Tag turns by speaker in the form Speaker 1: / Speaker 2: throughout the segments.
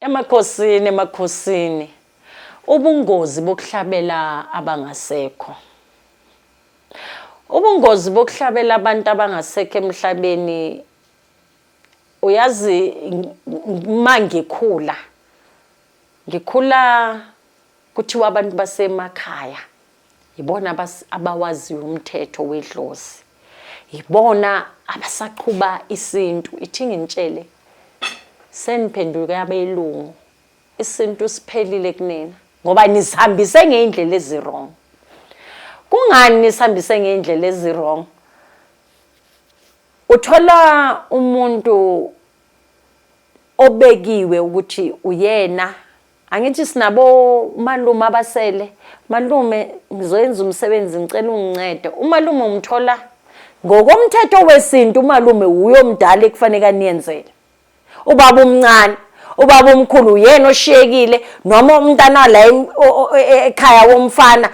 Speaker 1: Emakhosini, emakhosini. Ubungozi bokuhlabela abangasekho. Ubungozi bokuhlabela abantu abangasekho emhlabeni, uyazi, uma ngikhula, ngikhula kuthiwa abantu basemakhaya yibona abawaziyo umthetho wedlozi, yibona abasaqhuba isintu. Ithi nginitshele, seniphenduke abelungu, isintu siphelile kunina ngoba nisihambise ngey'ndlela ezi-wrong. Kungani nisihambise ngey'ndlela ezi-wrong? Uthola umuntu obekiwe ukuthi uyena, angithi sinabo malume abasele, malume ngizoyenza umsebenzi, ngicela ungincede. Umalume umthola ngokomthetho wesintu, umalume wuye omdala ekufanele aniyenzele. Ubaba omncane, ubaba omkhulu uyena oshiyekile, noma umntana la ekhaya womfana,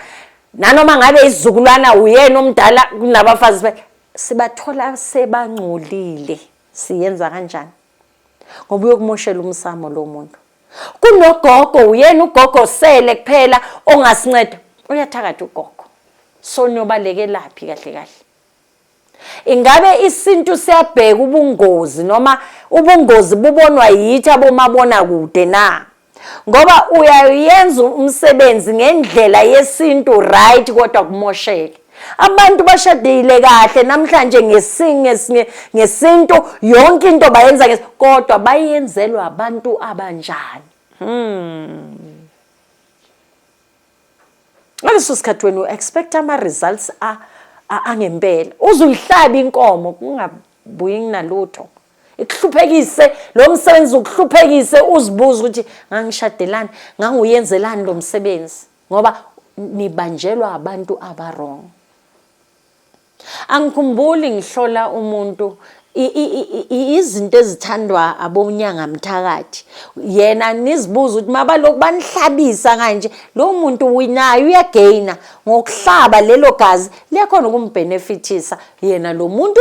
Speaker 1: nanoma ngabe isizukulwana, uyena omdala kunabafazi. Sibathola sebangcolile. Siyenza kanjani? Ngoba uyokumoshela umsamo lo muntu. Kunogogo, uyena ugogo sele kuphela ongasinceda. Uyathakatha ugogo. So niyobalekelaphi kahle kahle? Ingabe isintu siyabheka ubungozi, noma ubungozi bubonwa yithi abomabonakude na? Ngoba uyayenza umsebenzi ngendlela yesintu, right, kodwa kumosheke. Abantu bashadile kahle namhlanje ngesintu, yonke into bayenza, kodwa bayenzelwa abantu abanjani? Ngaleso sikhathi wena u-expect ama-results angempela, uze uyihlabe inkomo kungabuyi kunalutho, ikuhluphekise lo msebenzi, ukuhluphekise, uzibuze ukuthi ngangishadelani, nganguyenzelani lo msebenzi, ngoba nibanjelwa abantu aba-wrong. Angikhumbuli ngihlola umuntu izinto ezithandwa abonyanga mthakathi. Yena nizibuza ukuthi mabaloku banihlabisa kanje, lo muntu winayo, uyagaina ngokuhlaba lelo gazi, liyakhona ukumbhenefithisa yena lo muntu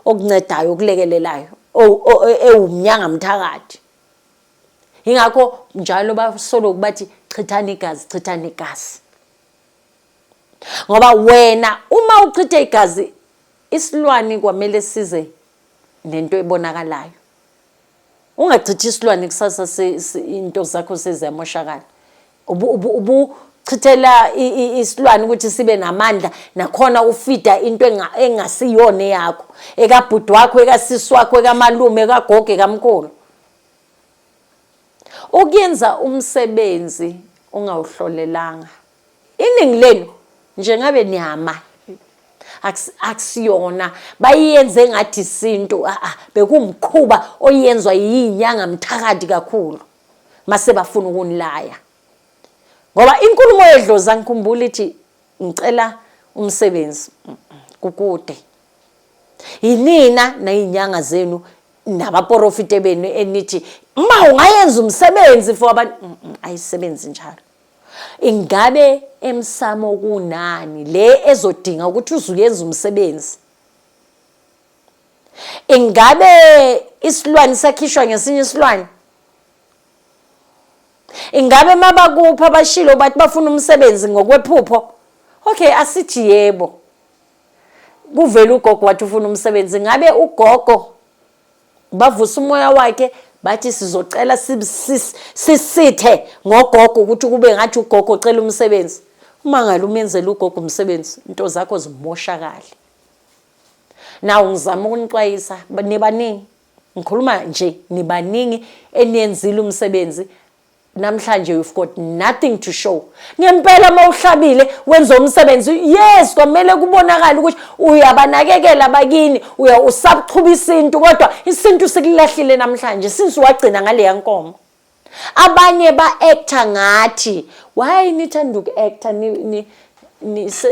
Speaker 1: okuncedayo, okulekelelayo, ewumnyanga mthakathi. Ingakho njalo basoloku bathi chithani igazi, chithani igazi, ngoba wena uma uchithe igazi, isilwane kwamele size nento ebonakalayo. Ungachithi isilwane, kusasa into zakho seziyamoshakala. Ubuchithela isilwane ukuthi sibe namandla, nakhona ufida into engasiyona eyakho, ekabhuti wakho, ekasisi wakho, ekamalume, ekagogo, ekamkhulu. Ukuyenza umsebenzi ungawuhlolelanga, iningi lenu nje ngabe niyama, akusiyona, bayenze ngathi isintu. A bekumkhuba oyenzwa yinyanga mthakathi kakhulu mase bafuna ukunilaya, ngoba inkulumo yedlozi, angikhumbula ithi ngicela umsebenzi kukude. Yinina nayinyanga zenu nabaprofite benu enithi ma ungayenza umsebenzi for abantu. Ayisebenzi njalo. Ingabe emsamo kunani le ezodinga ukuthi uzuyenza umsebenzi? Ingabe isilwane sakhishwa ngesinye isilwane? Ingabe mabakupha bashilo bathi bafuna umsebenzi ngokwephupho? Okay, asithi yebo, kuvela ugogo wathi ufuna umsebenzi. Ngabe ugogo bavusa umoya wakhe, bathi sizocela sisithe ngogogo ukuthi kube ngathi ugogo ucela umsebenzi? Uma ngale umenzela ugogo umsebenzi, into zakho zimoshakale. Nawu ngizama ukunixwayisa, nibaningi, ngikhuluma nje, nibaningi eniyenzile umsebenzi, namhlanje you've got nothing to show. Ngempela uma uhlabile, wenza umsebenzi, yes, kwamele kubonakale ukuthi uyabanakekela abakini, uya usabuchuba isintu, kodwa isintu sikulahlile namhlanje since wagcina ngaleya nkomo. Abanye ba-actor ngathi, why nithanda uku-actor?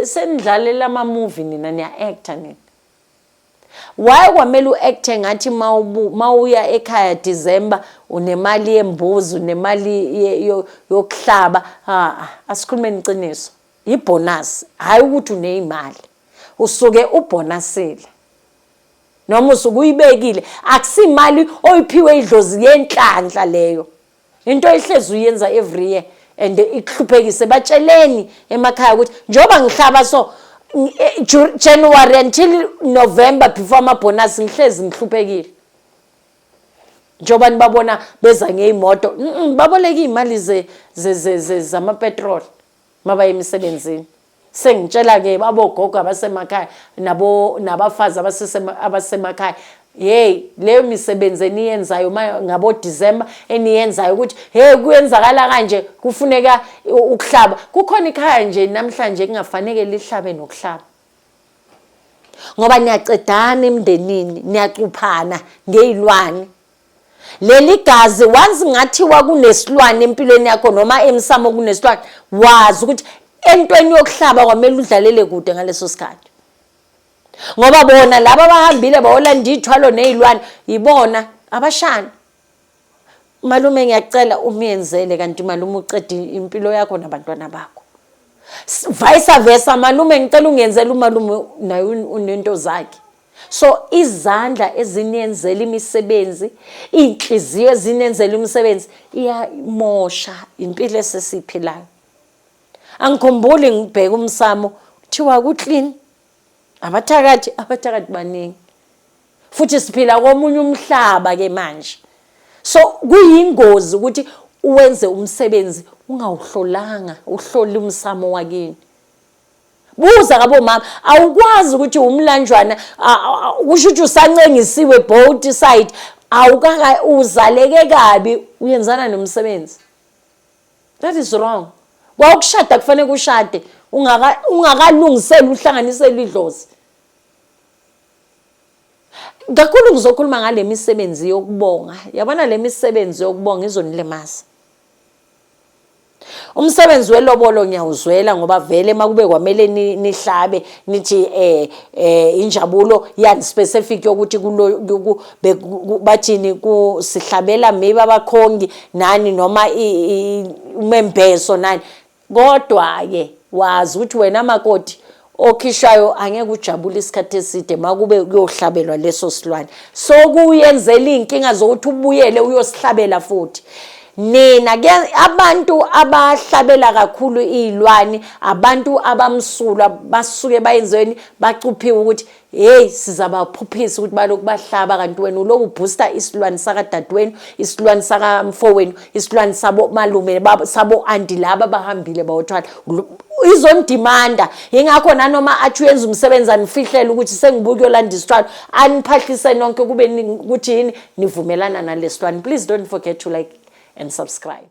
Speaker 1: Senidlalela ama-movie nina, niya-actor nina. Why kwamele u-acte ngathi mawuya ekhaya December unemali yembuzi, unemali yokuhlaba? Ha, asikhulumeni iqiniso, ibonus, hayi ukuthi uneyimali, usuke ubonusile. Noma usuke uyibekile, akusimali oyiphiwe idlozi yenhlanhla leyo. Into ehlezi uyenza every year and ikuhluphekise. Batsheleni emakhaya ukuthi njengoba ngihlaba so January until November before amabhonasi ngihlezi ngihluphekile. Njengoba nibabona beza ngey'moto, baboleka iy'mali zamapetroli mabaye emsebenzini. Sengitshela-ke abogogo abasemakhaya nabo nabafazi abasemakhaya, hey, leyo misebenzi eniyenzayo ngabo December eniyenzayo ukuthi hey, kuyenzakala kanje, kufuneka ukuhlaba. Kukhona ikhaya nje namhlanje kungafanele lihlabe nokuhlaba, ngoba niyacedana emndenini, niyacuphana ngey'lwane. Leli gazi, once ngathiwa kunesilwane empilweni yakho noma emsamo kunesilwane, wazi ukuthi entweni yokuhlaba kwamele udlalele kude ngaleso sikhathi, ngoba bona laba abahambile bayolanda iy'thwalo ney'lwane yibona abashana. Malume, ngiyacela umyenzele, kanti malume uceda impilo yakho nabantwana bakho. Vice versa, malume ngicela ungiyenzele, umalume naye unento zakhe. So izandla ezinenzela imisebenzi, iy'nhliziyo ezinenzela imisebenzi iyamosha impilo esesiyiphilayo. Angikhumbuli ngibheka umsamo kuthiwa ku-clean, abathakathi, abathakathi baningi, futhi siphila komunye umhlaba ke manje. So kuyingozi ukuthi uwenze umsebenzi ungawuhlolanga, uhlole umsamo wakini. Buza kabomama, awukwazi ukuthi umlanjwana kusho ukuthi usancengisiwe both side, awukaka uzaleke kabi, uyenzana nomsebenzi. That is wrong. Kwawukushada kufanele ushade ungakalungiseli uhlanganisele idlozi. Kakhulu ngizokhuluma ngale misebenzi yokubonga. Yabona le misebenzi yokubonga izonilimaza. Umsebenzi welobolo ngiyawuzwela, ngoba vele makube kwamele nihlabe nithi injabulo yani specific yokuthi kulo bathini, kusihlabela maybe abakhongi nani noma umembeso nani. Kodwa ke wazi ukuthi wena makoti okhishwayo angeke ujabule isikhathi eside makube kuyohlabelwa leso silwane, so kuyenzela iy'nkinga zokuthi ubuyele uyosihlabela futhi. Nina ke abantu abahlabela kakhulu iy'lwane, abantu abamsulwa basuke bayenzeni, bacuphiwe ukuthi hey, sizabaphuphisa ukuthi balokhu bahlaba, kanti wena uloku uboosta isilwane sakadadewenu, isilwane sakamfowenu, isilwane sabo malume, sabo anti laba bahambile bayothwala, izondimanda. Yingakho nanoma athi uyenza umsebenzi anifihlele ukuthi sengibuya kuyolanda isithwalo, aniphahlise nonke kube ukuthi yini, nivumelana nalesilwane. Please don't forget to like and subscribe.